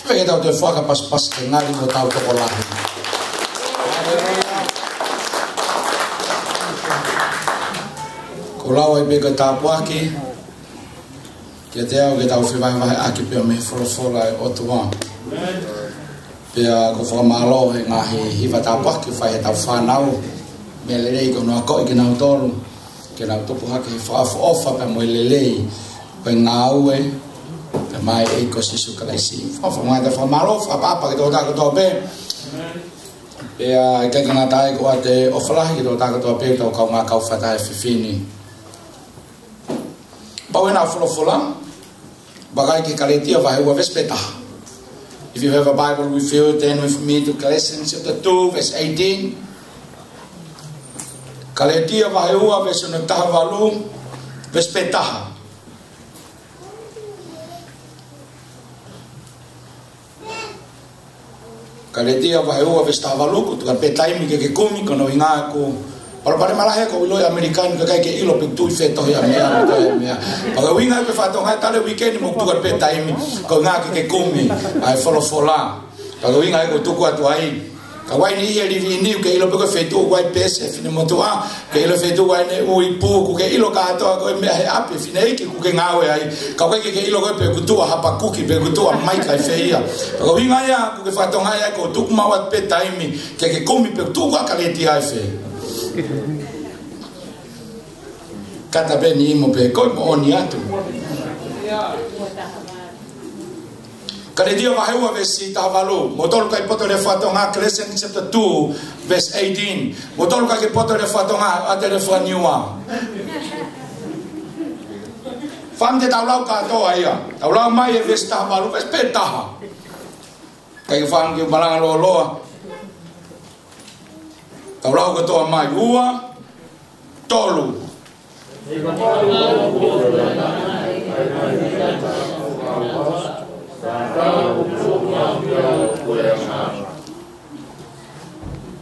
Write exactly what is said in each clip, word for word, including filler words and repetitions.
Pea ke tau toe fakapasipasi ke ngali mo tau tokolahi. Ko e lau ai pē ko e tāpuaki kiate au ke tau fevahevaheʻaki pē mei he folofola ʻa e ʻOtua. Pea ʻoku ou fakamālō he ngaahi hiva tāpuaki fai ʻe heʻetau fānau. Meʻa lelei kuo nau akoʻi kinautolu ke nau tupu hake he fakaʻofoʻofa pea mo e lelei ʻo e ngāue pea maʻa e ʻEiki ko Sīsū Kalaisi. Fakaʻofoʻofa, ngaahi fakamālō, fakaʻapaʻapa ki he tokotaha kotoa pē. Pea ʻikai ke ngata ai, ko e ʻofa lahi ki he tokotaha kotoa pē, tau kaungā kau fakataha he efiafi ni. Pau ʻena folofola, vakai ki he Kalētia vahe ua veesi pē taha. If you have a Bible with you, turn with me to Galatians chapter two, verse eighteen. Kalētia vahe ua veesi hono taha valu, veesi pē taha. Kalētia vahe ua veesi taha valu, ʻoku tuku atu pē taimi ke ke kumi, ko hono ʻuhinga ʻoku palopalema lahi ʻoku ou ʻilo ʻi ʻAmelika ni, ʻoku ʻikai ke ʻilo pe ʻoku tuʻu ʻi fē tohi ʻa e meʻa, ʻa e meʻa. Pea ko e ʻuhinga ia ʻoku ke fakatokangaʻi ʻa e tala ʻo e uike ni mo ʻoku tuku atu pē taimi, ko e ʻuhinga ke ke kumi ʻa e folofola. Pea ko e ʻuhinga ia ʻoku tuku atu ai. Ka ʻoku ʻi ai e niʻihi ʻi he livi ni ʻoku ke ʻilo pe ko e feituʻu ʻoku ʻi ai e peesi ʻa e finemotuʻa, ke ʻilo e feituʻu ʻoku ʻi ai ʻene ʻū ipu, ʻoku ke ʻilo kātoa ko e meʻa he ʻapi ʻo e fineʻeiki ʻoku ke ngāue ai. Ka ʻoku ʻikai ke ke ʻilo koe pe ʻoku tuʻu ʻa Hapakuki pe ʻoku tuʻu ʻa Maika ʻi fē ia. Pea ko e ʻuhinga ia ʻoku ke fakatokangaʻi ai ʻoku tuku maʻu atu pē taimi ke ke kumi pe ʻoku tuʻu ʻa Kalētia ʻi fē. Kata pē niʻihi mo pehē ko e moʻoni atu. Kalētia vahe ua veesi taha valu. Moutolu ʻikai poto he lea faka-Tonga, Galatians chapter two, verse eighteen. Moutolu ʻikai ke poto he lea faka-Tonga, ʻoatu e lea faka-Niua. Fāmili, te tau lau kātoa ia. Tau lau mai e veesi taha valu, veesi pē taha. Kae fāmili, ke malanga lōloa. Tau lau kātoa mai. Ua, tolu.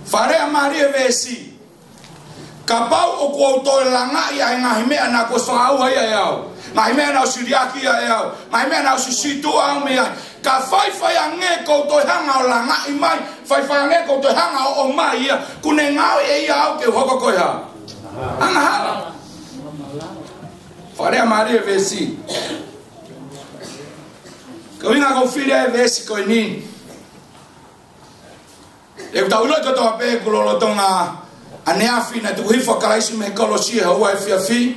Fakalea mālie e veesi. Kapau ʻoku ou toe langaʻi ʻa e ngaahi meʻa naʻa ku ʻosi fakaʻauha ia ʻe au, ngaahi meʻa naʻe ʻosi liʻaki ia ʻe au, ngaahi meʻa naʻe ʻosi situʻa au mei ai, ka faifai ange ʻoku ou toe hanga ʻo langaʻi mai, faifai ange ʻoku ou toe hanga ʻo ʻomai ia, kuo ne ngaohi ʻe ia au ke u hoko ko e hā? Angahala. Fakalea mālie e veesi. Ko e ʻuhinga ʻoku ou fili ai e veesi ko eni. ʻOku tau ʻilo kotoa pē kuo lolotonga ʻaneafi naʻe tuku hifo ʻa Kalaisi mei he kolosi he houa efiafi.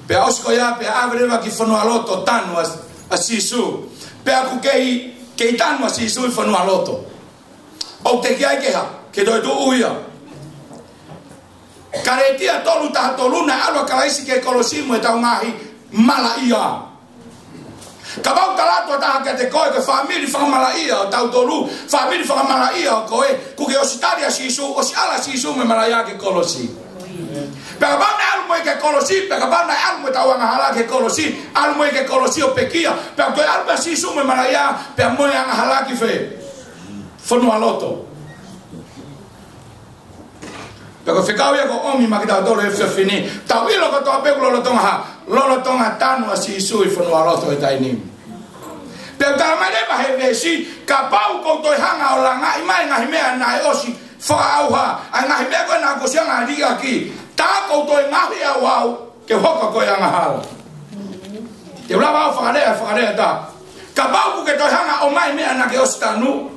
Pea ʻosi ko ia, pea ʻave leva ki fonualoto ʻo tanu ʻa, ʻa Sīsū. Pea ʻoku kei, kei tanu ʻa Sīsū ʻi fonualoto. ʻOku teʻeki ai ke hā, ke toe tuʻu ia. Kalētia tolu taha tolu, naʻe ʻalu ʻa Kalaisi ki he kolosi mo ʻetau ngaahi malaʻia. Kapau ʻe tala atu ha taha kiate koe ko e fāmili fakamalaʻia ʻo tautolu, fāmili fakamalaʻia ʻo koe, kuo ke ʻosi tali ʻa Sīsū, ʻosi ʻalu ʻa Sīsū mo e malaʻia ki he kolosi. Pea kapau naʻe ʻalu mo ia ki he kolosi, pea kapau naʻe ʻalu mo ʻetau angahala ki he kolosi, ʻalu mo ia ki he kolosi ʻo pekia, pea toe ʻalu pē ʻa Sīsū mo e malaʻia, pea mo e angahala ki fē? Fonualoto. Pea ko e fekau ia ʻoku ʻomi maʻa kitautolu he efiafi ni. Tau ʻilo kotoa pē kuo lolotonga hā, lolotonga tanu ʻa Sīsū ʻi fonualoto he taimi ni. Pea ʻoku tala mai leva he veesi, kapau ʻoku ou toe hanga ʻo langaʻi mai e ngaahi meʻa naʻe ʻosi fakaʻauha, ʻa e ngaahi meʻa ko ē naʻa ku ʻosi hanga ʻo liʻaki, tā ʻoku ou toe ngaohi ʻe au au ke u hoko ko e angahala. Te u lava au ʻo fakalea, fakalea tā. Kapau ʻoku ke toe hanga ʻo ʻomai e meʻa naʻa ke ʻosi tanu,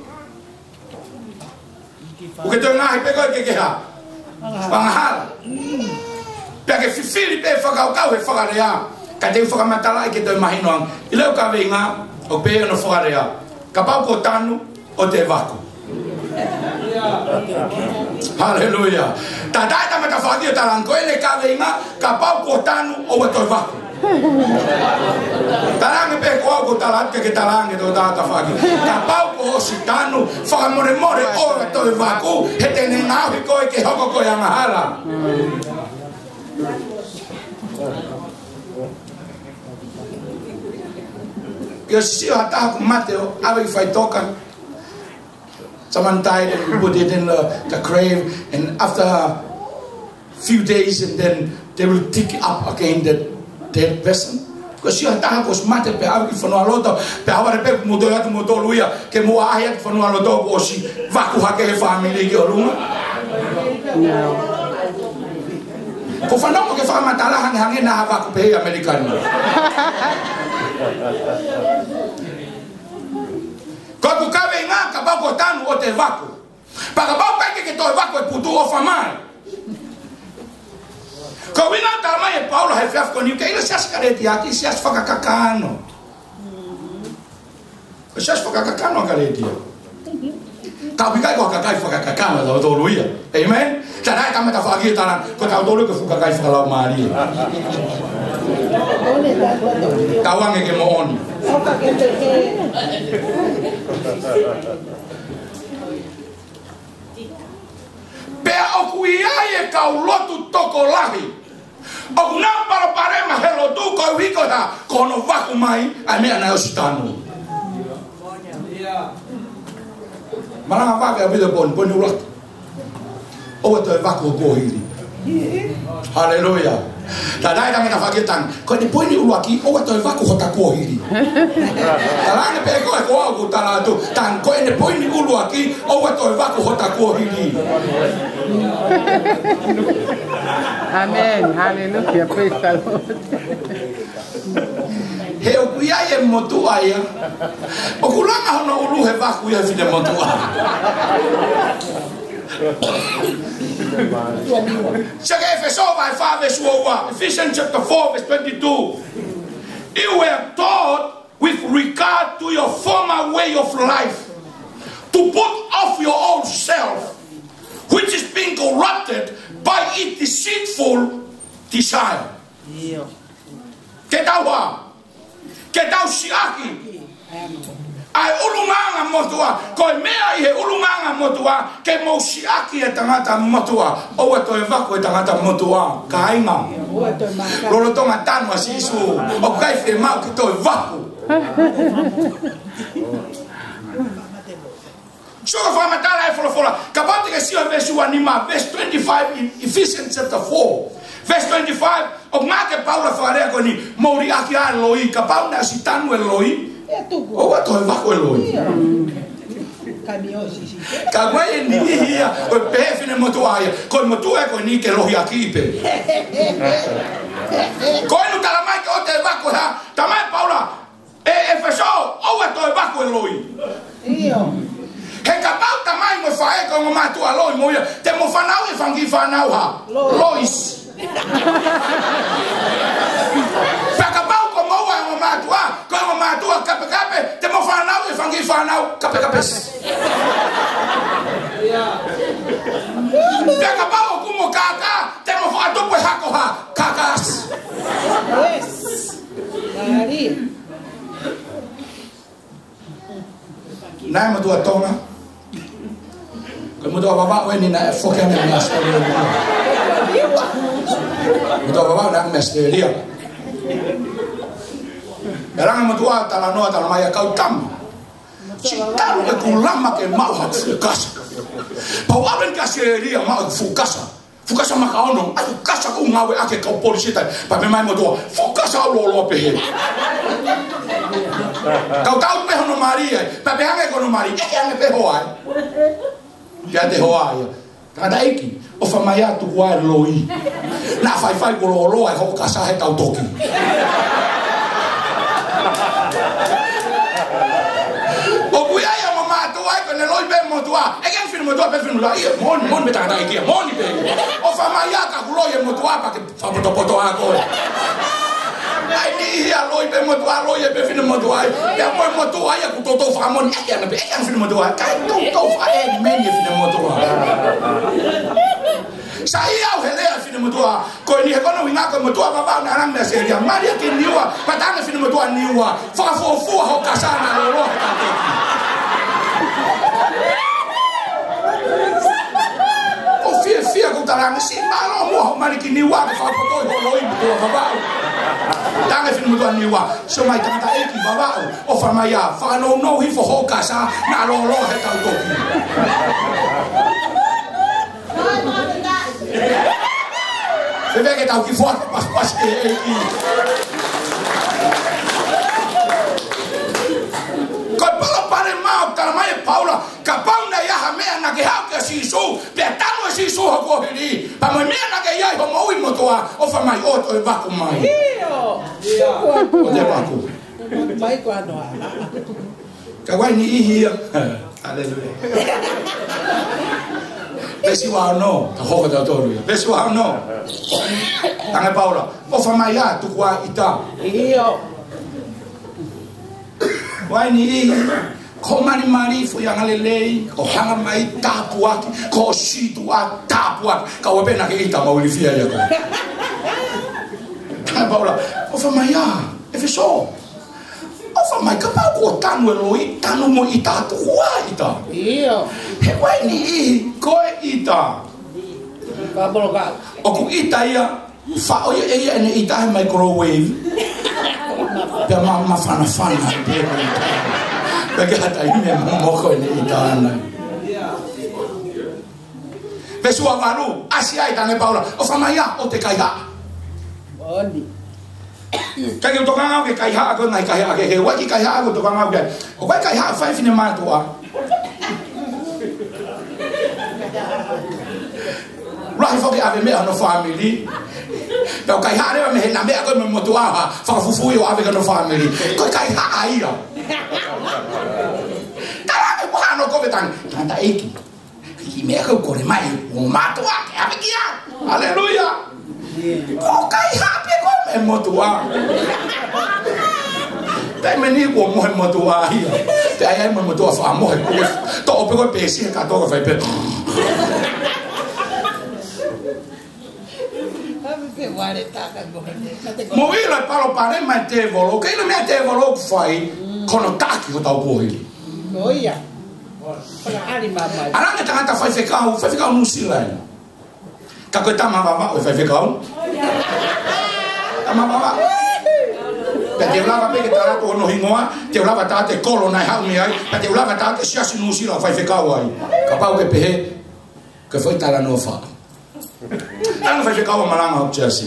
ʻoku ke toe ngaohi pē koe ke ke hā? Angahala. Pea ke fifili pē fakakaukau he fakalea. Ka te u fakamatalaʻi ke toe mahino ange. ʻIlo e kaveinga ʻo e pē ʻo hono fakalea. Kapau kuo tanu, ʻoua te vaku. Haleluia. Taʻe tā e tama tafaʻaki ʻo talaange ko ʻene kaveinga, kapau kuo tanu, ʻoua toe vaku. Talaange pē ko au ʻoku ou tala atu ke ke talaange, tokotaha tafaʻaki. Kapau kuo ʻosi tanu, fakamolemole ʻoua toe vaku, he te ne ngaohi koe ke hoko ko e angahala. Ke ʻosi sio ha taha kuo mate ʻo ʻave ki faʻitoka. Someone died and we put it in the, the grave, and after a few days, and then they will dig up again the dead person. Ko e sio ha taha kuo ʻosi mate pea ʻalu ki fonualoto, pea ʻalu pē mo toe atu mo tolu ia, ke mou ʻaʻahi atu ki fonualoto kuo ʻosi vaku hake he fāmili ki ʻolunga. Ko e fanongo ke fakamatala hangehangē naʻa vaku pē ʻi ʻAmelika ni. Ko ʻeku kaveinga kapau ko e tanu ʻo e vaku. Pea kapau ʻikai ke ke toe vaku e putu, ʻofa mai. Ko e ʻuhinga ʻoku talamai ʻe Paula he efiafi ko eni ke ʻilo e siasi Kalētia ko e siasi fakakakano. Ko e siasi fakakakano ʻa Kalētia. Ka ʻoku ʻikai ko ha kakai fakakakano ʻa tautolu ia. Amen. Taʻe talamai ʻe he fakakiʻi tala, ko tautolu ko e fuʻu kakai fakalaumālie. Tauange ke moʻoni. Pea ʻoku ʻi ai e kau lotu tokolahi ʻoku nau palopalema he lotu koeʻuhi ko e hā? Ko hono vaku mai ʻa e meʻa naʻe ʻosi tanu. Malanga vave ʻaupito he poini, poini ʻuluaki. ʻOua toe vaku ho kuohili. Haleluia. Taʻe talamai ʻe he fakakiʻi tala, ko ʻene poini ʻuluaki, ʻoua toe vaku hota kuohili. Talaange pē ko e, ko au ʻoku tala atu, tala ko ʻene poini ʻuluaki, ʻoua toe vaku hota kuohili. Amen. Hallelujah. Praise the Lord. He ʻoku ʻi ai e motuʻa ia ʻoku langa hono ʻulu he vaku ia e finemotuʻa. Sio ki he ʻEfesō vahe fā veesi ua ua, Ephesians chapter four verse twenty-two. You were taught with regard to your former way of life to put off your old self, which is being corrupted by its deceitful desire. Ke tau hā? Ke tau siʻaki ʻa e ʻulungaanga motuʻa. Ko e meʻa ʻi he ʻulungaanga motuʻa, ke mou siʻaki e tangata motuʻa. ʻOua toe vaku e tangata motuʻa. Kāinga. Lolotonga tanu ʻa Sīsū, ʻoku ʻikai fiemaʻu ke toe vaku. Sio ki he fakamatala e folofola. Kapau te ke sio he veesi ua nima, verse twenty-five in Ephesians chapter four, verse twenty-five, ʻoku ngāueʻaki ʻe Paula e fakalea ko eni, mou liʻaki ʻa e loi. Kapau naʻe ʻosi tanu e loi, ʻoua toe vaku e loi. Ka ko e niʻihi ia ʻoku pehē finemotuʻa ia, ko e motuʻa ko eni ke lohiakiʻi pē. Ko eni ʻoku talamai ke ʻoua toe vaku e hā? Talamai ʻe Paula, ʻe ʻEfesō, ʻoua toe vaku e loi. He kapau tamai mo faʻē ko e ongo mātuʻa loi mo ia, te mo fanauʻi e fanga kiʻi fānau hā? Lois. Pea kapau ko moua e ongo mātuʻa ko e ongo mātuʻa kapekape, te mo fanauʻi e fanga kiʻi fānau kapekapes. Pea kapau ʻoku mo kākā, te mo fakatupu e hako hā? Kākās. Naʻe motuʻa Tonga. Ko e motuʻa Vavaʻu eni naʻe foki ange mei ʻAositelēlia. Motuʻa Vavaʻu naʻe mei ʻAositelēlia. Pea langa e motuʻa talanoa, talamai ʻe he kau tama, siʻi talu ʻeku lama ke maʻu haku fuʻu kasa. Pea u ʻalu eni ki ʻAositelēlia maʻu ʻeku fuʻu kasa. Fuʻu kasa makaono, ʻa e fuʻu kasa ʻoku ngāueʻaki ʻe he kau polisi tai. Pea pehē mai e motuʻa, fuʻu kasa ʻoku lōloa pehē. Kau tau pē hono mali ai, pea pehē ange ki hono mali, ʻeke ange pē hoa ai. Pea te hoa ia. Tangataʻeiki, ʻofa mai ā, tuku ā e loi. Naʻa faifai kuo lōloa e hoʻo kasa he tau toki. ʻOku ʻi ai e ongo mātuʻa ia ko ʻene loi pē motuʻa. ʻEke ange finemotuʻa pē finemotuʻa. ʻIo, moʻoni, moʻoni pē tangataʻeiki ia, moʻoni pē. ʻOfa mai ā, ka kuo loi e motuʻa pea ke fakapotopoto ā koe. ʻAi niʻihi ia loi pē motuʻa, loi pē finemotuʻa ia. Pea ko e motuʻa ia kuo toutou fakamoʻoni. ʻEke ange pē, ʻeke ange finemotuʻa. Kae toutou fakaʻēmeni e finemotuʻa. Saiʻia au he lea e finemotuʻa ko eni he ko hono ʻuhinga ko e motuʻa Vavaʻu naʻe langa mei ʻAositelēlia. Mali ia ki Niua, pea talaange ʻe he finemotuʻa Niua, fakafuofua hoʻo kasa naʻa lōloa he tau toki. ʻOku fiefia ʻeku talaange, siʻi mālō muʻa hoʻo mali ki Niua ke fakapotoi hoʻo loi, motuʻa Vavaʻu. Talaange ʻe he finemotuʻa Niua, sio mai tangataʻeiki Vavaʻu, ʻofa mai ā, fakanounou hifo hoʻo kasa naʻa lōloa he tau toki. Fēfē ke tau kiʻi foaki e pasipasi ki he ʻEiki? ʻo hili, pea mo e meʻa naʻa ke ʻi ai hoʻo moʻui motuʻa, ʻofa mai ʻoua toe vaku mai. ʻIo. ʻOua toe vaku. Mai ko ano a. Ka ʻoku ʻi ai e niʻihi ia. Haleluia. Veesi ua ono, ka hoko tautolu ia. Veesi ua ono. Talaange ʻe Paula, ʻofa mai ā, tuku ā ʻita. ʻIo. ʻOku ʻi ai e niʻihi, ko e malimali, foʻi angalelei, ko e hanga mai tāpuaki, ko e sītuʻa tāpuaki, kae ʻoua pē naʻa ke ʻita mo ilifia ia koe. Talaange ʻe Paula, ʻofa mai ā, ʻEfesō. ʻOfa mai, kapau kuo tanu e loi, tanu mo e ʻita, tuku ā ʻita. ʻIo. He ʻoku ʻi ai e niʻihi, ko e ʻita. Ka polo ka. ʻOku ʻita ia, faʻo ia ʻe ia ʻene ʻita he microwave. Pea ma, mafanafana, pea, pea ke hata i me momoko ʻene ʻita ʻana. Veesi ua valu, ʻasi ai, talaange ʻe Paula, ʻofa mai ā, ʻoua te kaihaʻa. Moʻoni. ʻIkai ke u tokanga au ki he kaihaʻa ko e ngaahi kaihaʻa kehe, ʻoku ʻikai ke u tokanga au ki ai. ʻOku ʻikai kaihaʻa fai finemātuʻa. Lahi foki ʻave meʻa hono fāmili. Pea ʻoku kaihaʻa leva mei he na meʻa ko e mo e motuʻa ha fakafufui ʻo ʻave ki hono fāmili. Ko e kaihaʻa ia. Talaange ʻe Paula ko e tangi. Tangataʻeiki. Kiʻi meʻa ko e kole mai, ʻo mātuʻa, ke ʻave ki ai. Haleluia. ʻOku kaihaʻa pē koe mo e motuʻa. Taimi ni kuo mohe motuʻa ia. Te ai ai mo e motuʻa fakamohe. Toʻo pē ko e peesi he kātoa ka fai pē. Mo ʻilo e palopalema ʻa e tēvolo, ke ʻilo e meʻa ʻa e tēvolo ʻoku fai, ko hono taʻaki hotau kuohili. ʻIo. Talaange ʻe he tangata faifekau, faifekau Nuʻusila eni. Ka ko e tama vavaʻu e faifekau. Tama vavaʻu. Pea te u lava pē ke tala atu hono hingoa, te u lava tala atu e kolo naʻe haʻu mei ai, pea te u lava tala atu e siasi Nuʻusila ʻoku faifekau ai. Kapau ke pehē, ko e foʻi talanoa faʻa. Talaange ʻe he faifekau ʻo malanga ʻi he siasi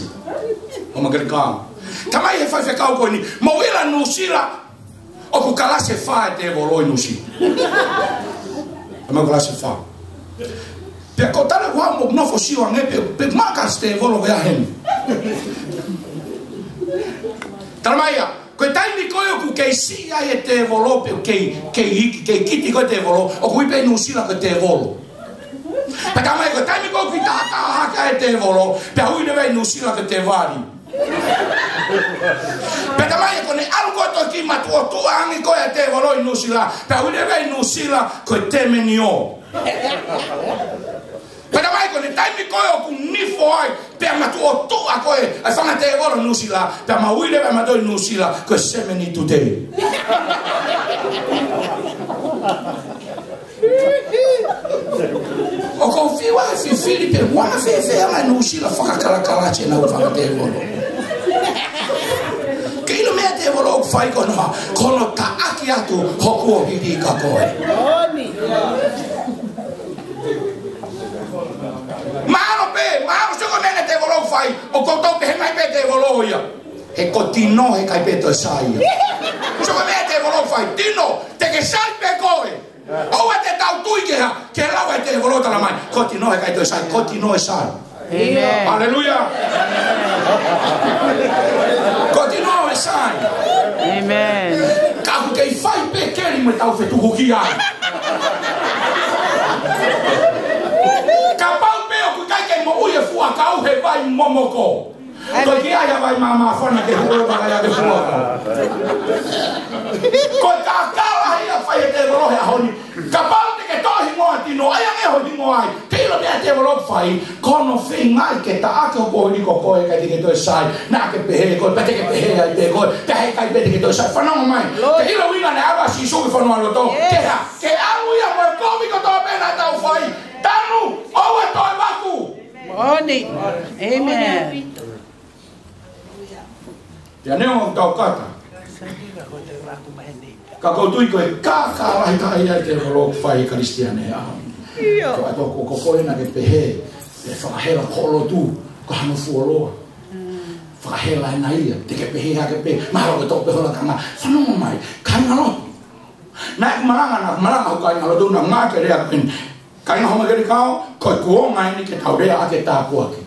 ʻo Angalikana. Talamai ʻe he faifekau ko eni, mo ʻilo ʻa Nuʻusila, ʻoku kalasi ʻe fā e tēvolo ʻi Nuʻusila. Talamai kalasi ʻe fā. Pea ko e tala ua mo nofo sio ange pē, pē maʻu kalasi tēvolo ko ia heni. Talamai ia, ko e taimi ko ē ʻoku kei siʻi ai e tēvolo pe kei, kei hiki, kei kiti ko ē tēvolo, ʻoku ui pē ʻi Nuʻusila ko e tēvolo. Pea talamai ko e taimi ko ē ʻoku kei tahataha hake ai e tēvolo, pea ui leva ʻi Nuʻusila ko e tēvali. Pea talamai ko ʻene ʻalu ko ē ʻo toe kiʻi matuʻotuʻa ange ko ē ʻa e tēvolo ʻi Nuʻusila, pea ui leva ʻi Nuʻusila ko e tēmeniō. Pea talamai ko ʻene taimi ko ē ʻoku nifo ai, pea matuʻotuʻa ko ē ʻa e fanga tēvolo Nuʻusila, pea ma ui leva ʻe mautolu ʻi Nuʻusila ko e semeni tutei. ʻOku ou fiu ʻa e fifili pe ʻoku anga fēfē ʻa e Nuʻusila fakakalakalaʻi ʻenau fanga tēvolo. Ke ʻilo e meʻa ʻa e tēvolo ʻoku fai ko hono, ko hono taʻaki atu ho kuohili kia koe. Mahalo pē, mahalo sio ko e meʻa ʻa e tēvolo ʻoku fai, ʻoku ou tau pehē mai pē ʻe he tēvolo ia. He ko e tino heʻikai pē toe sai ia. Sio ko e meʻa ʻa e tēvolo ʻoku fai, tino, te ke sai pē koe. ʻOua te tau tui ki ha, ki he lau ʻa e tēvolo talamai. Ko e tino heʻikai toe sai, ko e tino ʻe sai. ʻĒmeni. Haleluia. Ko e tino ʻe sai. ʻĒmeni. Ka ʻoku kei fai pē keli mo e tau fetukuki ai. Kapau pē ʻoku ʻikai ke moʻui e fuakau he vai momoko. Ko e kiʻi ʻai ha vai māmāfana ke huo ʻo vakai ʻa e fuakau. Ko e kākā lahi ia ʻoku fai ʻe he tēvolo he ʻaho ni. Kapau te ke toʻo e hingoa tino, ʻai ange ho hingoa ai. Ke ʻilo e meʻa ʻa e tēvolo ʻoku fai, ko hono feingaʻi ke taʻaki ho kuohili ko koe kae te ke toe sai. Naʻa ke pehē koe, pea te ke pehē ai pē koe, pea heʻikai pē te ke toe sai. Fanongo mai. Ke ʻilo e ʻuhinga naʻe ʻave ʻa Sīsū ki fonualoto. Ke hā, ke ʻalu ia mo e kovi kotoa pē naʻa tau fai. Tanu, ʻoua toe vaku. Moʻoni. ʻĒmeni. Te aneo ʻo tau kata. Ka ʻoku ou tui ko e kākā lahi taha ia ʻa e tēvolo ʻoku fai ʻi he Kalisitiane he ʻaho ni. ʻIo. Ko e ʻato ko, ko koe naʻa ke pehē, ʻe fakahela ko ho lotu, ko hano fuoloa. Fakahela ʻena ia, te ke pehē hake pē, mahalo ko e toʻo pē ho lakanga. Fanongo mai, kāinga lotu. Naʻa ku malanga, naʻa ku malanga ho kāinga lotu, naʻa ku ngāueʻaki e lea ko eni. Kāinga Houʻeiki Kau, ko e kuonga eni ke tau lea ʻaki e tāpuaki.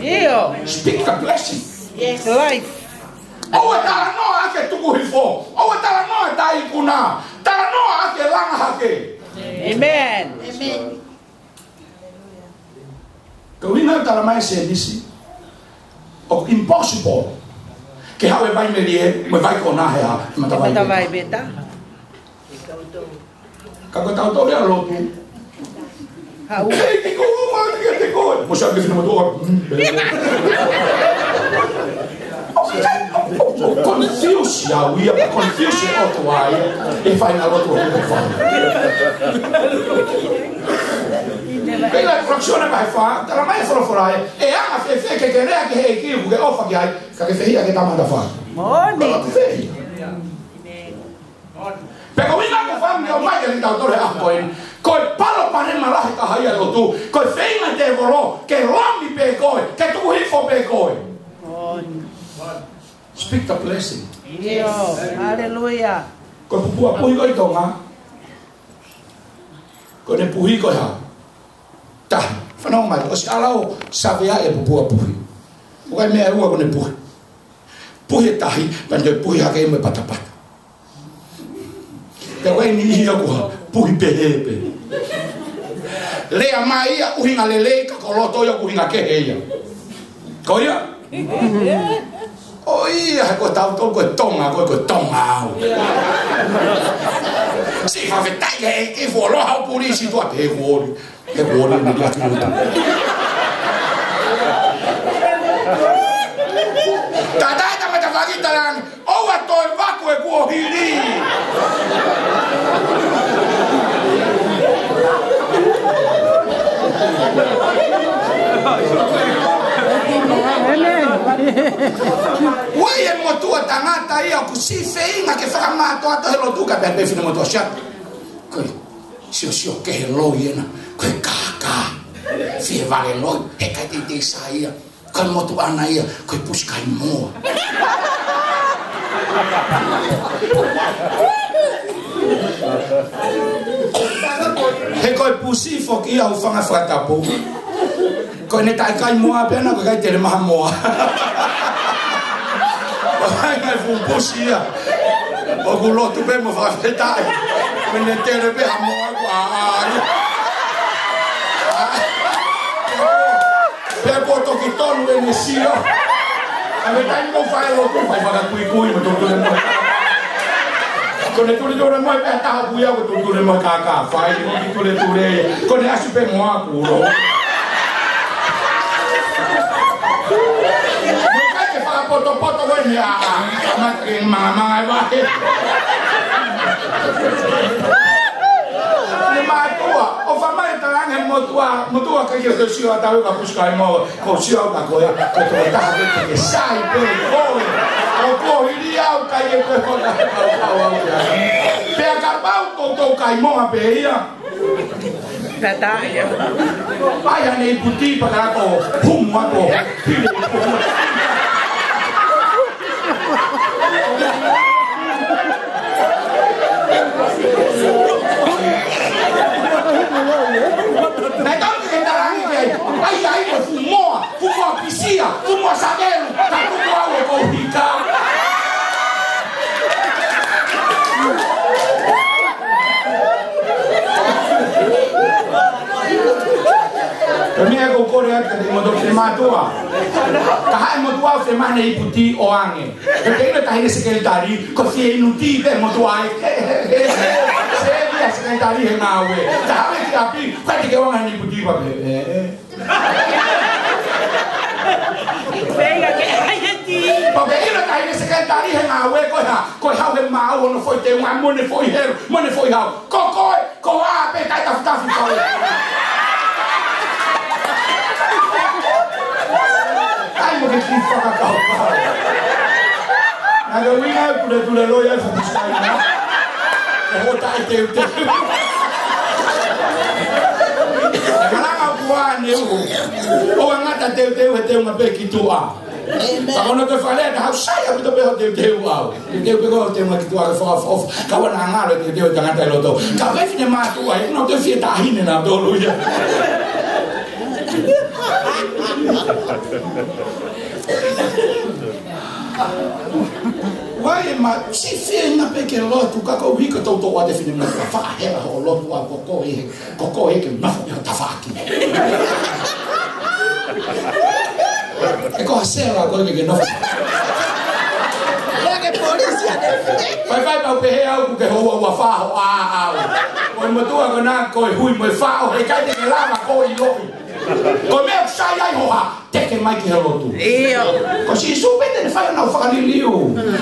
ʻIo. Speak the blessing. Yes. Life. ʻOua ʻe talanoa ʻaki e tuku hifo. ʻOua ʻe talanoa ʻaki e ikuna. Talanoa ʻaki e langa hake. Amen. Amen. Ko e ʻuhinga ʻoku talamai ʻe Sēmisi, ʻoku impossible ke haʻu e vai melie mo e vai kona he ʻā, he matavai. Matavai pē taha. Ka ko e tautolu ia lotu. Haʻu. Hei, te ko uma, te ko. Mo sa ke fina mo to. Confuse au ia, confuse e ʻOtua ia. E fai na lotu ʻo ke fai. Pela fraksiona mai fa, talamai e folofola ē, ʻe anga fēfē ke ke lea ki he ʻEiki ʻoku ke ʻofa ki ai, ka ke fehiʻa ki he tama tafa. Moʻoni. Ka ke fehiʻa. Pea ko e ʻuhinga ʻoku ou fakaʻamu ke ʻomai kiate kitautolu he ʻaho ko eni, ko e palopalema lahi taha ia ʻo e lotu, ko e feinga ʻa e tēvolo ke lomi pē koe, ke tuku hifo pē koe. Speak the blessing. Yes. Hallelujah. Ko e pupua puhi ko ē ʻi Tonga, ko ʻene puhi ko e hā? Tahi. Fanongo mai, ʻosi ʻalu ʻo savea e pupua puhi. ʻOku ʻi ai e meʻa ʻe ua ko ʻene puhi. Puhi e tahi, pea ne toe puhi hake mo e patapata. Pea ko e niʻihi ia ʻoku puhi pehē pē. Lea mai ia ʻuhinga lelei ka ko loto ia ʻuhinga kehe ia. Ko ia? ʻO ia, he ko tautolu ko e Tonga, ko e, ko e Tonga au. Siʻi fakafetaʻi he ʻEiki fuoloa hau pulisi tuate he kuoli. He kuoli ni kia tuta. Tata e tama tafaki talangi. ʻOua toe vaku e kuohili. Amen. Ua e motuʻa tangata ia ʻoku siʻi feinga ke fakamātoato he lotu ka pea pē fine motuʻa sia. Ko e siosio kehe loi ena. Ko e kākā. Fie vale loi. He kai teitei sa ia. Ko e motuʻa na ia, ko e pusi kai moa. He ko e pusi foki ia ʻoku fanga fakatapu. Ko ʻene taʻe kai moa pē ena, ko e kai tele maha moa. ʻO hai ngai fuʻu pusi ia. ʻOku lotu pē mo fakafetaʻi. Ko ʻene tele pē ha moa ko ʻa, ʻa, ʻa. Pea kuo toki tonu ʻene sio. ʻA e taimi ʻoku fai lotu, fai fakakuikui mo e tuletule mo e kākā. Ko ʻene tuletule mo e pea taha kuia ko e tuletule mo e kākā. Fai mo e tuletule ia. Ko ʻene ʻasi pē mo aku lo. Mo e kai ke fakapotopoto ko eni ʻa, ʻa, ma ke manga manga e vahe. Ne mātuʻa, ʻo fai mai talange motuʻa, motuʻa kai ke te sio ʻa tau ka pusi kai moa. Ko sio ka ko e, ko e tokotaha pē ke sai pē koe. ʻOku hili au kai e koe ko ka kau kau au ia. Pea kapau ʻoku toutou kai moa pē ia. Pea tā ia. Pea ʻai haʻane ipu tī pea ka ko humu ako. Pile ipu. Naʻe tau ke talangi ke ai, ai, ai, ko fuʻu moa, fuʻu moa pisia, fuʻu moa savelu, ka fuʻu moa ʻo ko hika. Ko e meʻa ʻoku ou kole atu kiate kimoutolu fefine mātuʻa. Ka haʻu e motuʻa ʻo fai mai haʻane ipu tī ʻoange. Ko e taʻe ʻilo e taʻahine sekelitali, ko e fie inu tī pē motuʻa ē. He, he, he, he, he, he, sekelitali he ngāue. Ka haʻu ki ʻapi, ko e te ke ʻoange haʻane ipu tī pea pehē. Pea ke ʻilo e taʻahine sekelitali he ngāue ko e hā, ko e hau he maau hono foʻi teunga mo ʻene foʻi helu, mo ʻene foʻi hau. Ko koe, ko ā pē taʻe tafitafi koe. Taimi ke kiʻi fakakaukau. Naʻe ʻuhinga e tuletule loi ai fukusaina. Ko hoʻo taʻe teuteu. Malanga kuā ne uho. ʻOua ngata teuteu he teunga pē ki tuʻa. ʻĒmeni. Ka ko hono toe fakalea, naʻa ku sai ʻaupito pē hoʻo teuteu au. Teuteu pē ko e teunga ki tuʻa ke fakaʻofoʻofa. Ka ʻoua naʻa ngalo e teuteu ʻa e tangata ʻi loto. Ka ko e fefine mātuʻa, ʻoku nau toe fie taʻahine nautolu ia. Vai ma si fie na pē ke lotu, ka ko e uike toutou ʻa e fefine mātuʻa, fakahela hoʻo lotu ʻa ko koe he Ko koe ke nofo ʻi ho tafaʻaki. ʻE ko ha sela koe ke nofo. Lea ke polisi ʻa e. Fai fai pau pehē au ʻoku ke houa ua fā hoʻo ʻaʻau. Ko e motuʻa ko ena ko e hui mo e faʻo he ʻikai te ke lava koe ʻi loʻi. Ko e meʻa ʻoku sai ai ho hā. Teke mai ki he lotu. ʻIo. Ko Sīsū pē te ne fai ʻenau fakaliliu.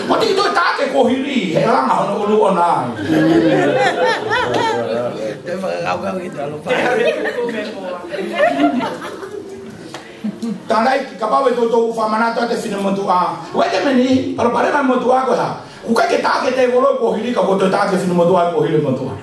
Mo te ʻi toe taʻake kuo hili, he langa hono ʻulu ʻona ai. Te fakakaukau ki te alo pa. Tālai, kapau ʻe toutou fakamanatu atu e fefine motuʻa. Wait a minute, palopalema motuʻa ko e hā? ʻOku ʻikai ke taʻaki e tēvolo kuo hili ka kuo toe taʻaki e fefine motuʻa kuo hili e motuʻa.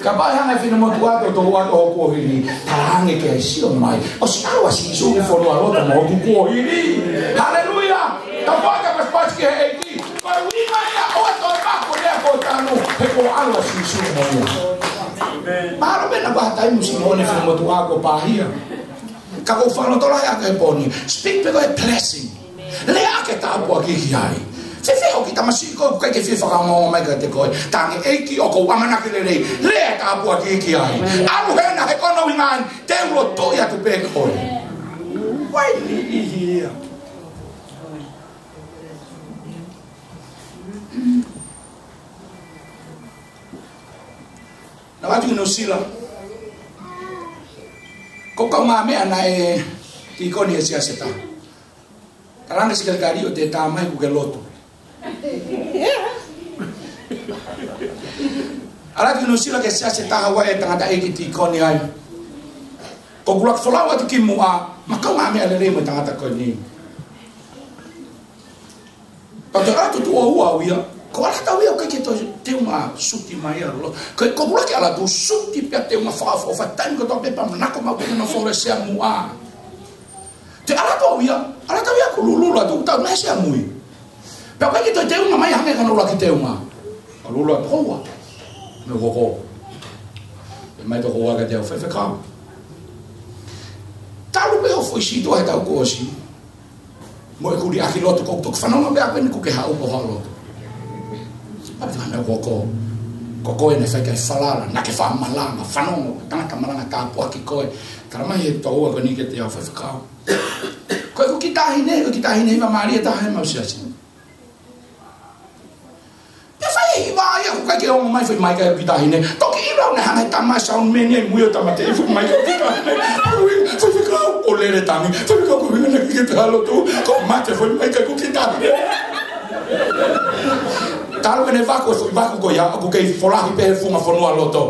Kapau ʻe hanga e fefine motuʻa ʻo toutou ʻoatu hoʻo kuo hili, talaange ke ʻai sio mai. ʻOsi ʻalu ʻa Sīsū ki fonualoto mo hoku kuo hili. Haleluia! Ka paka pasipasi ki he ʻEiki. Ko e ʻuhinga ia ʻoua toe mako lea ko tanu, he kuo ʻalu ʻa Sīsū mo ia. Mahalo pē naʻa ʻi ai ha taimi ʻosi mo e fefine motuʻa kuo pāhia. Ka ʻoku ou fakalotolahi ʻaki he pō ni. Speak pē ko e blessing. Lea ʻaki e tāpuaki ki ai. Fēfē hoʻo kiʻi tamasiʻi ko ē ʻoku ʻikai ke fie fakaongoongo mai kiate koe? Talaange, ʻEiki, ʻoku ou ʻamanaki lelei. Lea e tāpuaki ki ai. ʻAlu hena he ko hono ʻuhinga eni, te u lotu atu pē koe. Vai ni ʻi hia. Naʻa ku ʻalu ki Nuʻu Sila. Ko e kau meʻa naʻe tīkoni he siasi ʻe taha. Talaange sekelitali ʻo te tā mai ʻoku ke lotu. ʻAlu atu ki Nuʻu Sila ki he siasi ʻe taha, ʻoku ʻi ai e tangataʻeiki tīkoni ai. Ko ʻeku ʻuluaki folau atu ki muʻa, ma kau meʻa lelei mo e tangata ko eni. Pea toe ʻalu atu tuʻo ua au ia, ko e ʻalu atu au ia ʻoku ʻikai ke toe teunga suti mai ʻa lotu. Ko, ko e ʻuluaki ʻalu atu suti pea teunga fakaʻofoʻofa, taimi kotoa pē pea manako maʻu pē ke nofo he sea muʻa. Toe ʻalu atu au ia, ʻalu atu au ia ʻoku lulululu atu, tau mai sea mui. Pea ʻikai ke toe teunga mai hangē ko hono ʻuluaki teunga. Ka lulululu atu houa. Meʻa ko ē. Pea mai toko ua kiate au, Faifekau. Talu pē hoʻo foʻi sītuʻa he taʻu kuo ʻosi. Mo ʻeku liʻaki lotu, ko ʻeku toki fanongo pē au pē eni ʻoku ke haʻu ʻo haʻu lotu. Pea te hana ko ē, ko koe naʻe fai ki ai e falala, naʻa ke fakamalanga, fanongo, tangata malanga tāpuaki koe. Tala mai he tokoua ko eni kiate au, Faifekau. Ko ʻeku kiʻi taʻahine, ko e kiʻi taʻahine hiva mālie taha heʻemau siasi. Pea fai e hiva ia ʻoku ʻikai ke ongo mai foʻi maika ʻeku kiʻi taʻahine. Toki ʻilo naʻe hanga ʻe he tama ʻo sauni mei mui ʻo tāmateʻi foʻi maika ʻeku kiʻi taʻahine. Ui, Faifekau, ʻo lele tangi. Faifekau, ko e ʻuhinga naʻe ʻikai ke te haʻu lotu, ko e mate foʻi maika ʻeku kiʻi taʻahine. Talu ʻene vaku, e foʻi vaku ko ia, ʻoku kei folahi pē he funga fonualoto.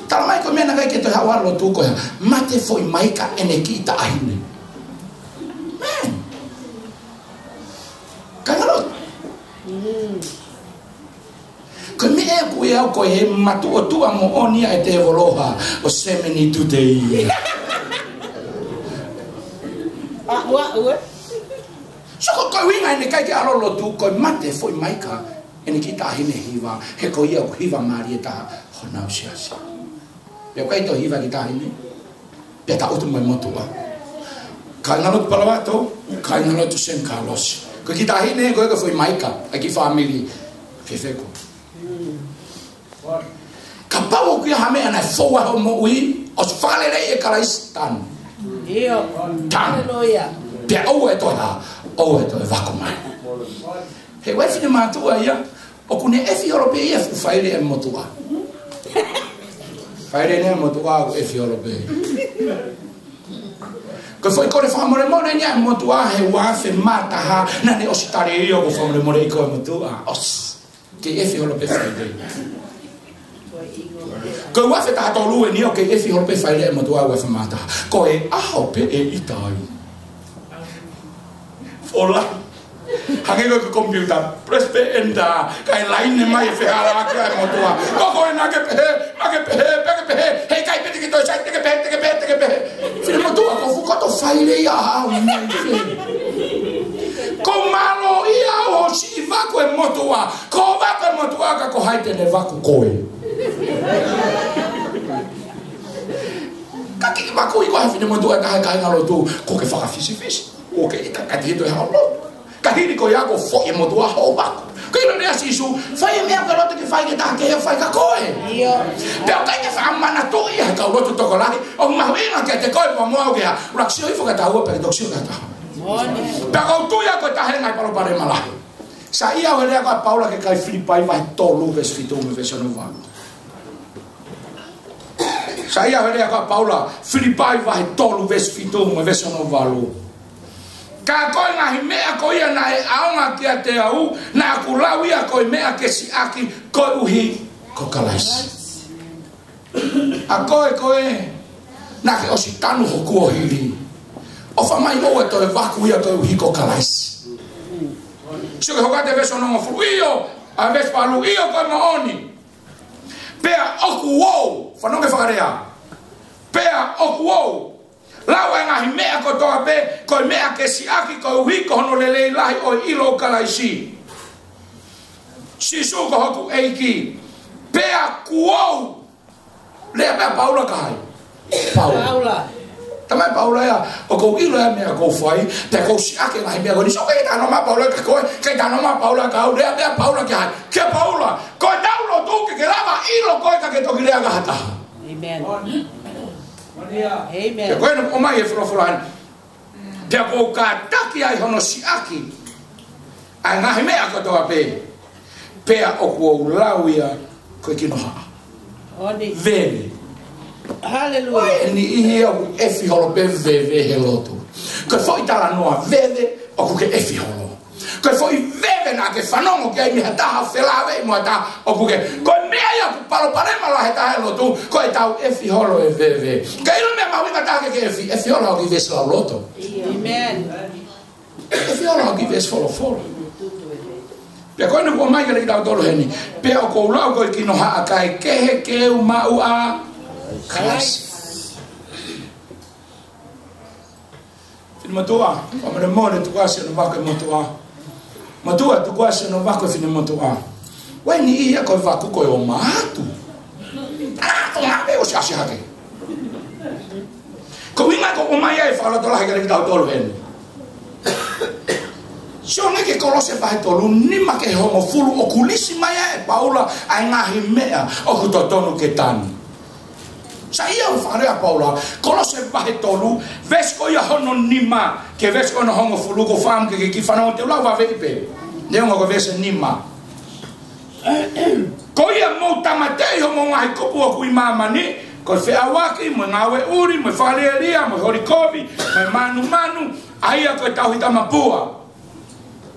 Tala mai ko e meʻa naʻe ʻikai ke toe haʻu ai ʻo lotu ko e hā? Mate foʻi maika ʻene kiʻi taʻahine. Man. Kāinga lotu. Ko e meʻa ʻoku ʻi ai ko e matuʻotuʻa moʻoni ʻa e tēvolo ʻo semeni tuʻu tei. ʻA, ua, ua. So ko e ʻuhinga ʻene ʻikai ke ʻalu ʻo lotu ko e mate foʻi maika ʻene kiʻi taʻahine hiva, he ko ia ʻoku hiva mālie taha honau siasi. Pea ʻikai toe hiva kiʻi taʻahine. Pea taʻutu mai motuʻa. Kāinga lotu Palo Alto, kāinga lotu San Carlos. Ko e kiʻi taʻahine, ko e kiʻi foʻi maika, ʻa e kiʻi fāmili. Fēfē koe? Kapau ʻoku ʻi ai ha meʻa naʻe fou ai hoʻo moʻui, ʻosi fakaleleiʻi ʻe Kalaisi, tanu. ʻIo. Tanu. Haleluia. Pea ʻoua ʻe toe hā, ʻoua ʻe toe vaku mai. He ʻoku ʻi ai e fefine mātuʻa ia, ʻoku ne ʻefi holo pē ia e fuʻu faile ʻa e motuʻa. Faile ʻa e motuʻa ʻoku ʻefi holo pē. Ko e foʻi kole fakamolemole eni ʻa e motuʻa he ua afe mā taha, naʻa ne ʻosi tali ia ʻoku fakamolemoleʻi koe ʻe he motuʻa. ʻOsi. Kei ʻefi holo pē faile. Ko e ua afe taha tolu eni ʻoku kei ʻefi holo pē faile ʻa e motuʻa ua afe mā taha. Ko e ʻaho pē ʻe ʻita ai. Fola. Hangē ko e komipiuta, press pē enter, kae laine mai e fehālaaki ʻa e motuʻa. Ko koe naʻa ke pehē, naʻa ke pehē, pea ke pehē, heʻikai pē te ke toe sai, te ke pehē, te ke pehē, te ke pehē. Finemotuʻa, ko fukoto faile ia au nei fē. Ko mālō ia ʻo siʻi vaku e motuʻa, ko vaku e motuʻa ka ko hai te ne vaku koe. Ka ke vakuʻi koe ʻe ha finemotuʻa ʻe taha ʻi he kāingalotu, ko ke fakafisifisi, ko ke ʻita ka te hito e hao lotu. Ka hili ko ia ko foʻi e motuʻa hoʻo vaku. Ko e ʻilo ʻa Sīsū, fai e meʻa ʻoku ke loto ke fai ki he taha kehe, fai kia koe. ʻIo. Pea ʻoku ʻikai ke faʻa manatuʻi ʻe he kau lotu tokolahi, ʻoku mahuʻinga kiate koe mo au ke ʻuluaki sio hifo ki ha taha ua pea ke toki sio ki ha taha. Moʻoni. Pea ʻoku ou tui au ko e taha e ngaahi palopalema lahi. Saiʻia au he lea ko ē ʻa Paula ki he kakai Filipai vahe tolu veesi fitu mo e veesi ono valu. Saiʻia au he lea ko ē ʻa Paula, Filipai vahe tolu veesi fitu mo e veesi ono valu. Ka ko e ngaahi meʻa ko ia naʻe ʻaonga kiate au, naʻa ku lau ia ko e meʻa ke siʻaki koeʻuhi ko Kalaisi. ʻA koe ko ē, naʻa ke ʻosi tanu ho kuohili. ʻOfa mai ʻoua ʻe toe vaku ia koeʻuhi ko Kalaisi. Sio ki he hoko atu e veesi onongofulu, ʻio, ʻa e veesi valu, ʻio ko e moʻoni. Pea ʻoku ou, fanongo ki he fakalea. Pea ʻoku ou lau ʻa e ngaahi meʻa kotoa pē, ko e meʻa ke siʻaki koeʻuhi ko hono lelei lahi ʻo e ʻilo ʻo Kalaisi Sīsū ko hoku ʻEiki. Pea kuo u, lea pē ʻa Paula ki hai? Paula. Paula. Talamai ʻe Paula ia, ʻoku ou ʻilo ʻa e meʻa ʻoku ou fai, pea ʻoku ou siʻaki e ngaahi meʻa ko eni. So, ʻikai ke talanoa mai ʻa Paula kia koe, ʻikai ke talanoa mai ʻa Paula kia au, lea pē ʻa Paula ki hai? Kia Paula. Ko ʻetau lotu ke ke lava ʻilo koe ka ke toki lea ki ha taha. Amen. Amen. Pea ko eni ʻoku ʻomai e folofola ni. Pea ʻoku ou kātaki ai hono siʻaki ʻa e ngaahi meʻa kotoa pē. Pea ʻoku ou lau ia ko e kinohaʻa. Moʻoni. Veve. Haleluia. Ko e niʻihi ia ʻoku ʻefi holo pē veve he lotu. Ko e foʻi talanoa veve ʻoku ke ʻefi holo. Ko e foʻi veve naʻa ke fanongo ki ai mei ha taha felāveʻi mo ha taha ʻoku ke. Ko e meʻa ia ʻoku palopalema lahi he taha e lotu, ko ʻetau ʻefi holo e veve. Ka ʻilo meʻa mahuʻinga taha ke ke ʻefi, ʻefi holo hoʻo kiʻi veesi lauloto. Amen. ʻEfi holo hoʻo kiʻi veesi folofola. Pea ko eni ʻoku ʻomai kiate kitautolu heni. Pea ʻoku ou lau ko e kinohaʻa kae kehe ke u maʻu ʻa Kalaisi. Finemotuʻa, fakamolemole tukuasi hono vaku e motuʻa. Motuʻa tukuasi hono vaku e finemotuʻa. Ko e niʻihi ia ko e vaku ko e ō mai atu. ʻAtu mai pē ʻo siʻasiʻaki. Ko e ʻuhinga ʻoku ʻomai ai e fakalotolahi kiate kitautolu heni. Sio ange ki he Kolose vahe tolu, nima ki he hongofulu ʻoku lisi mai ai ʻe Paula ʻa e ngaahi meʻa ʻoku totonu ke tanu. Saiʻia au he fakalea ʻa Paula, Kolose vahe tolu, veesi ko ia hono nima, ki he veesi ko hono hongofulu, ʻoku ou fakaʻamu ke ke kiʻi fanongo, te u lau vave pē. Neongo ko e veesi nima. Ko ia mou tāmateʻi homou ngaahi kupu ʻoku ʻi māmani, ko e feʻauaki, mo e ngāue ʻuli, mo e fakalielia, mo e holi kovi, mo e mānumanu, ʻa ia ko e tauhi tamapua.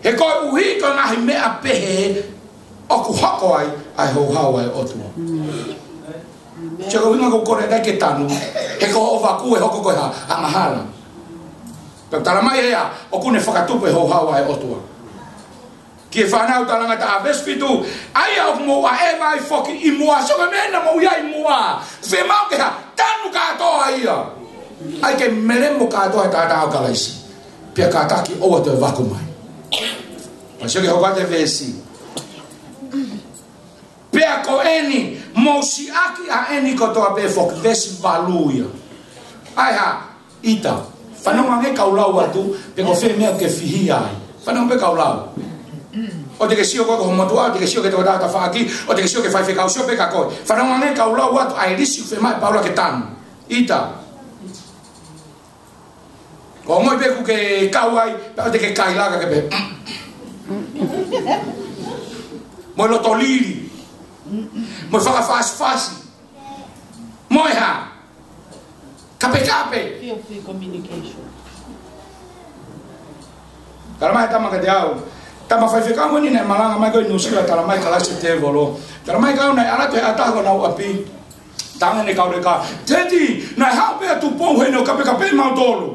He koeʻuhi ko e ngaahi meʻa pehē ʻoku hoko ai ʻa e houhau ʻa e ʻOtua. Amen. Sio ko e ʻuhinga ʻoku ou kole atu ai ke tanu, he ko hoʻo vaku ʻe hoko ko e hā? Angahala. Pea talamai ʻe ia, ʻoku ne fakatupu e houhau ʻa e ʻOtua. Ki he fānau talangataʻa, veesi fitu, ʻa ia ʻoku mou ʻaʻeva ai foki ʻi muʻa, sio ki he meʻa naʻa mou ʻi ai ʻi muʻa. Fiemaʻu ke hā? Tanu kātoa ia. ʻAi ke melemo kātoa e taʻataʻa ʻo Kalaisi. Pea kātaki ʻoua toe vaku mai. Pea sio ki he hoko atu e veesi. Pea ko eni, mou siʻaki ʻa eni kotoa pē foki, veesi valu ia. ʻAi hā, ʻita. Fanongo ange kau lau atu, pe ko fē meʻa ke fihia ai. Fanongo pē kau lau. ʻOua te ke sio koe ko ho motuʻa, ʻoua te ke sio ki he tokotaha tafaʻaki, ʻoua te ke sio ki he faifekau, sio pē kia koe. Fanongo ange kau lau atu, ʻa e lisi ʻoku fiemaʻu ʻe Paula ke tanu. ʻIta. Ko e ongoʻi pē ʻoku ke kau ai, pea ʻoua te ke kaila ka ke pehē. Mo e loto lili. Mo e fakafasifasi. Mo e hā? Kapekape. Filthy communication. Talamai ʻe he tama kiate au. Tama faifekau ko eni naʻe malanga mai ko ē ʻi Nuʻusila, talamai kalasi tēvolo. Talamai kiate au naʻe ʻalu atu he ʻataʻatā ko ē honau ʻapi. Talaange ʻe he kau leka, Teti, naʻe haʻu pē ʻa Tupou heni ʻo kapekape mautolu.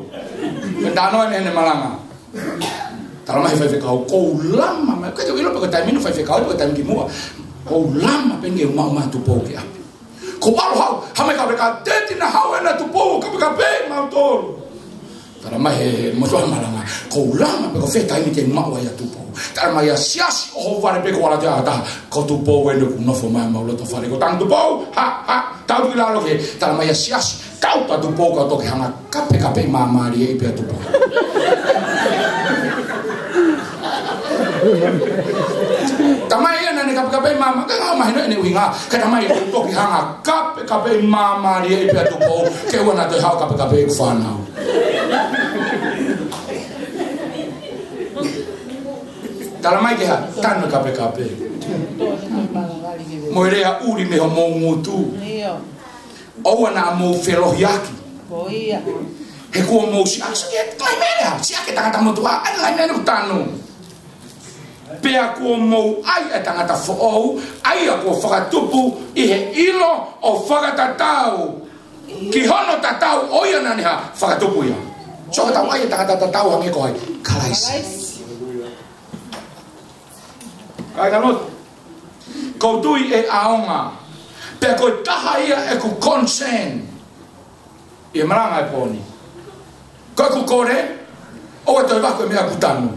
Pea talanoa ʻene, ʻene malanga. Tala mai he faifekau, ʻoku ou lama mai, ʻikai ke u ʻilo pe ko e taimi ʻeni ʻo e faifekau, pe ko e taimi kimuʻa. ʻOku ou lama pē ʻeni ke u maʻu mai ʻa Tupou ki ʻapi. Ko u ʻalu hau, hā mai ka fekau, teti na hau ena Tupou, kapekape mautolu. Tala mai he motuʻa malanga, ʻoku ou lama pe ko fē taimi te u maʻu ai ʻa Tupou. Tala mai ʻa e siasi ʻohovale pē ko ala te ata, ko Tupou eni ʻoku nofo mai homau loto fale. Ko tangi Tupou, ha, ha, tau ki lalo ke, tala mai ʻa e siasi, tau ta Tupou ka toki hanga kapekapeʻi māmālie pē ʻa Tupou. Tala mai ia naʻa ne kapekapeʻi māmā, ka ngā mahino ʻene ʻuhinga, ka tala mai ʻoku toki hanga kapekapeʻi māmālie pē ʻa Tupou, ke ʻoua naʻa toe haʻu kapekapeʻi ʻeku fānau. Tala mai ke hā, tanu kapekape. Mo e lea ʻuli mei homou ngutu. ʻOua naʻa mou felohiʻaki. Ko ia. He kuo mou siʻaki, siʻaki e ngaahi meʻa, siʻaki e tangata motuʻa, ʻa e ngaahi meʻa ʻoku tanu. Pea kuo mou ʻai ʻa e tangata foʻou, ʻa ia kuo fakatupu ʻi he ʻilo ʻo fakatatau ki hono tatau ʻo ia naʻa ne hā, fakatupu ia. So ka tau ʻai e tangata tatau hangē ko hai, Kalaisi. Kalaisi. Kāinga lotu. ʻOku ou tui ʻe ʻaonga. Pea ko e taha ia ʻeku concern ʻi he malanga he pō ni. Ko ʻeku kole, ʻoua toe vaku e meʻa ʻoku tanu.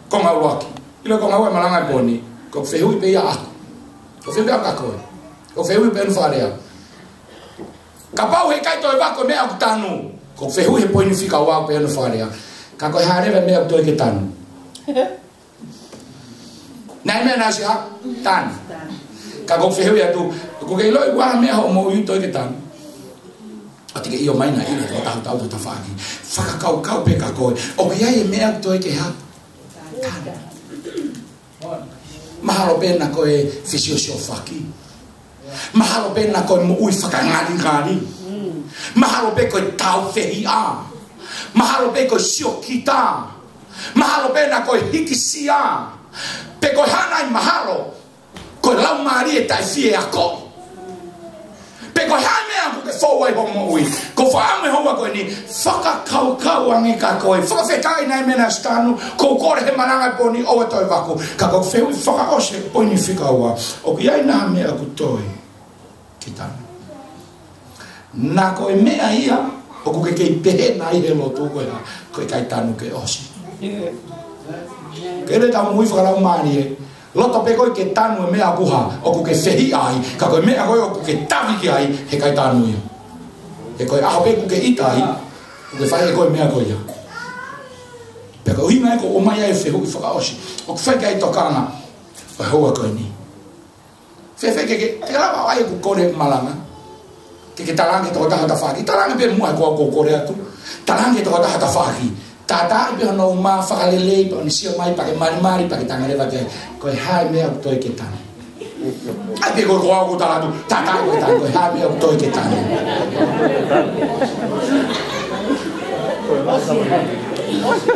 Ko ngā ʻuluaki. ʻIlo ko ngā ua malanga he pō ni. Ko e fehuʻi pē ia ʻaʻaku. Ko e fehuʻi pē ʻaʻaku ko ē. Ko e fehuʻi pē ʻa e fakalea. Kapau he ʻikai toe vaku e meʻa ʻoku tanu. Ko e fehuʻi he poini fika ua pē ʻa e fakalea. Ka ko e hā leva e meʻa ʻoku toe ke tanu. Naʻe meʻa naʻe ʻosi hā? Tanu. Ka ko e fehuʻi atu, ʻoku ke ʻiloʻi ʻoku ʻi ai ha meʻa hoʻo moʻui ʻoku toe ke tanu? ʻOua te ke ʻio mai naʻa ʻilo ko tahu tau tafaʻaki. Fakakaukau pē ka ko e, ʻoku ʻi ai e meʻa ʻoku toe ke hā? Tanu. Mahalo pē naʻa ko e fesiosiofaki. Mahalo pē naʻa ko e moʻui fakangalingali. Mahalo pē ko e tāufehiʻa. Mahalo pē ko e siokita. Mahalo pē naʻa ko e hīkisia. Pe ko e hā nai mahalo. Ko e laumālie taʻefieakoʻi. Pe ko e hā e meʻa ʻoku ke fou ai hoʻo moʻui. Ko e fakaʻamu e houa ko eni, fakakaukau ange ka ko e fakafetaʻi naʻe meʻa naʻe ʻosi tanu, ko e kole he malanga he pō ni ʻoua toe vaku. Ka ko e fehuʻi fakaʻosi he poini fika ua. ʻOku ʻi ai nai ha meʻa ʻoku toe ke tanu? Naʻa ko e meʻa ia, ʻoku ke kei pehē nai he lotu ko e hā, ko e ʻikai tanu ke ʻosi. Ke le tau moʻui fakalaumālie, loto pē koe ke tanu e meʻa ʻoku hā, ʻoku ke fehiʻa ai, ka ko e meʻa ko ē ʻoku ke tavi ki ai, he ʻikai tanu ia. He ko e ʻaho pē ʻoku ke ʻita ai, ʻoku ke fai ʻe koe e meʻa ko ia. Pea ko e ʻuhinga ia ʻoku ʻomai ai e fehuʻi fakaʻosi. ʻOku fai ki ai e tokanga ʻo e houa ko eni. Fēfē ke, ke, te ke lava ʻo ʻai ʻeku kole malanga. Ke ke talaange ki he tokotaha tafaʻaki. Talaange pē muʻa he ko au ʻoku ou kole atu. Talaange ki he tokotaha tafaʻaki. Tātaaʻi pē hono uma fakalelei pea ʻoua naʻa sio mai pea ke malimali pea ke talaange leva ki ai. Ko e hā e meʻa ʻoku toe ke tanu? ʻAi pē ko, ko au ʻoku ou tala atu. Tātaaʻi pē ke talaange ko e hā e meʻa ʻoku toe ke tanu.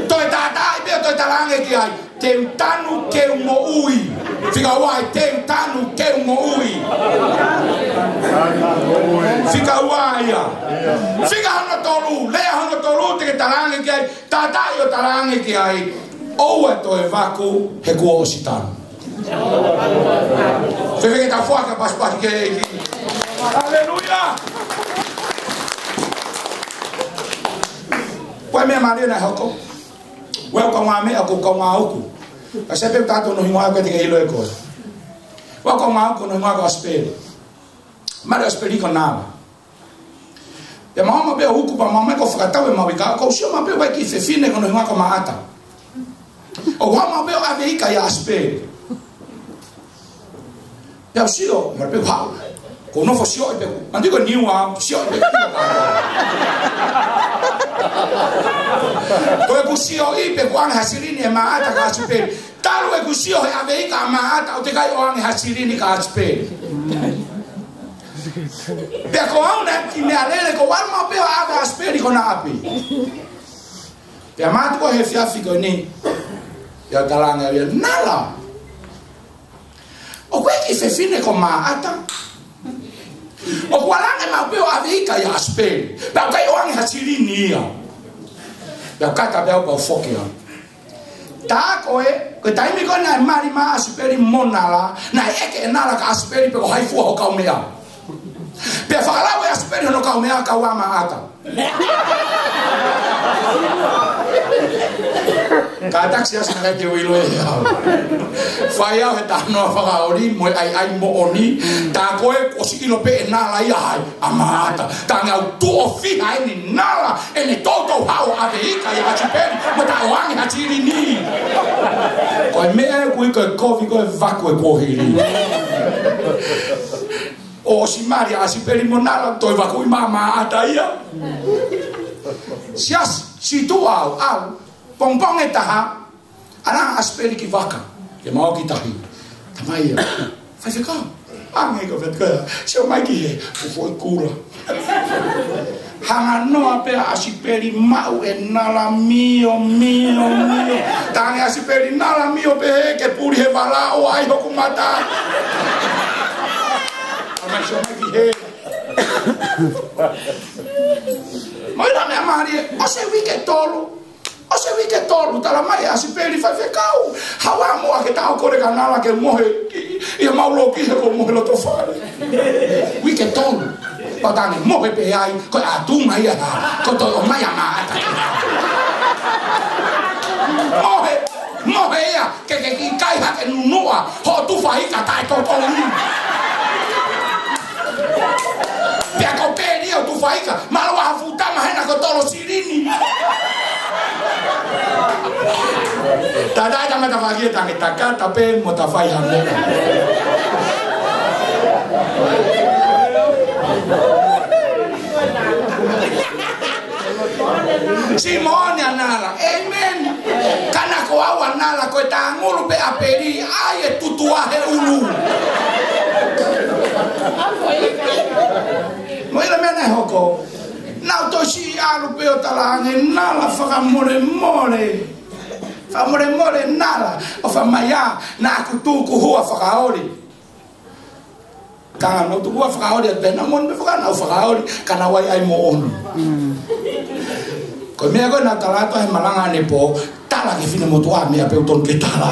Toe tātaaʻi pē ʻo toe talaange ki ai. Te u tanu ke u moʻui. Fika ua, te u tanu ke u moʻui. Fika ua ia. Fika hono tolu, lea hono tolu, te ke talaange ki ai, tātaaʻi ʻo talaange ki ai, ʻoua toe vaku, he kuo ʻosi tanu. Fēfē ke tau foaki ʻa e pasipasi ki he ʻEiki. Haleluia. Ko e meʻa mālie naʻe hoko. Ua kaungāmeʻa ko e kaungā uku. Ka se pe tato no hingoa ko e te ke ʻilo ʻe koe. Ua kaungā uku no hingoa ko ʻAsipeli. Mali ʻAsipeli ko Nava. Pea mau ō mai pē ʻo uku pea mau ō mai ko e fakatau e mau ika. Ko u sio mai pē ʻoku ʻi ai e kiʻi fefine ko hono hingoa ko Maʻata. ʻOku haʻu mai pē ʻo ʻave ika ʻia ʻAsipeli. Pea u sio, mara pē u haʻu. Ko u nofo sioʻi pē ku. Anti ko niu a, sioʻi pē ku. Ko ʻeku sioʻi pē ʻoku ʻoange ha silini ʻe Maʻata kia ʻAsipeli. Talu ʻeku sio he ʻave ika ʻa Maʻata ʻoku teʻeki ai ʻoange ha silini kia ʻAsipeli. Pea ko au naʻe kiʻi meʻalele, ko u ō mai pē ʻo ʻave ʻAsipeli ki hona ʻapi. Pea mātuku he efiafi ko eni. Pea u talaange au ia, Nava. ʻOku ʻi ai e kiʻi fefine ko Maʻata. ʻOku ʻalu ange maʻu pē ʻo ʻave ika ʻia ʻAsipeli. Pea ʻoku ʻikai ʻoange ha silini ia. Pea u kata pē au pea u foki au. Tā ko ē, ko e taimi ko ē naʻe mali mai ʻa ʻAsipeli mo Nala, naʻe ʻeke ʻe Nala kia ʻAsipeli pe ko hai fua hoʻo kaumeʻa. Pea fakalau ʻe ʻAsipeli hono kaumeʻa, kau ʻa Maʻata. Kātaki siasi naʻe ʻikai te u ʻilo ʻe au. Fai au he talanoa fakaoli mo e ʻaiʻai moʻoni, tā ko ē kuo ʻosi ʻilo pē ʻe Nala ia hai ʻa Maʻata. Tangi au tuʻo fiha eni Nala, ʻene toutou haʻu ʻo ʻave ika ia ʻAsipeli, mo taʻoange ha silini. Ko e meʻa ē ʻoku ui ko e kovi ko e vaku e kuohili. ʻOsi mali ʻa ʻAsipeli mo Nala, toe vakuʻi mai ʻa Maʻata ia. Siasi, situʻa au, au, pongipongi ʻe taha, ʻalu ʻa ʻAsipeli ki vaka, ke mau ki tahi. Tamai ia, faifekau, ʻange ko e faifekau, sio mai ki hē, ʻoku foʻi kula. Hanga noa pē ʻa ʻAsipeli maʻu ʻe Nala mio, mio, mio. Tangi ʻa ʻAsipeli, Nala mio pē hē ke puli he vala ʻo ʻai hoku mata. Tamai sio mai ki hē. Mo e ʻilo meʻa mālie, ʻosi e uike ʻe tolu. ʻOsi e uike ʻe tolu, tala mai ʻe ʻAsipeli, faifekau, haʻu muʻa ke tau kole kia Nala ke mohe, ʻi, ʻi he mau loki he ko mohe loto fale. Uike ʻe tolu. Pea tangi mohe pē ai, ko e ʻatu mai ia, ko e toe ʻomai ʻa Maʻata. Mohe, mohe ia, ke, ke ʻikai hake nunuʻa hoʻo tufa ika taʻetotongi. Pea ko e peli ʻo e tufa ika, mālō ha fuʻu tama hena ko e tolo silini. Tala ʻe he tangata faki e tangi, ta kata pē mo ta fai ha meʻa. Siʻi moʻoni ʻa Nala. ʻĒmeni. Ka naʻa ko au ʻa Nala ko e tāngulu pē ʻapeli, ʻai e tutu ʻa he ʻulu. Mo e ʻilo meʻa naʻe hoko. Naʻa ku toe siʻi ʻalu pē ʻo talaange, Nala fakamolemole. Fakamolemole Nala. ʻOfa mai ā, naʻa ku tuku hua fakaoli. Ka naʻa ku tuku hua fakaoli, ʻa pehē naʻa moʻoni pē faka-, naʻa ku fakaoli, ka naʻa ku ʻai ʻai moʻoni. Ko e meʻa ko ē naʻa ku tala atu he malanga ʻanepō, tala ki he finemotuʻa meʻa pē ʻoku totonu ke tala.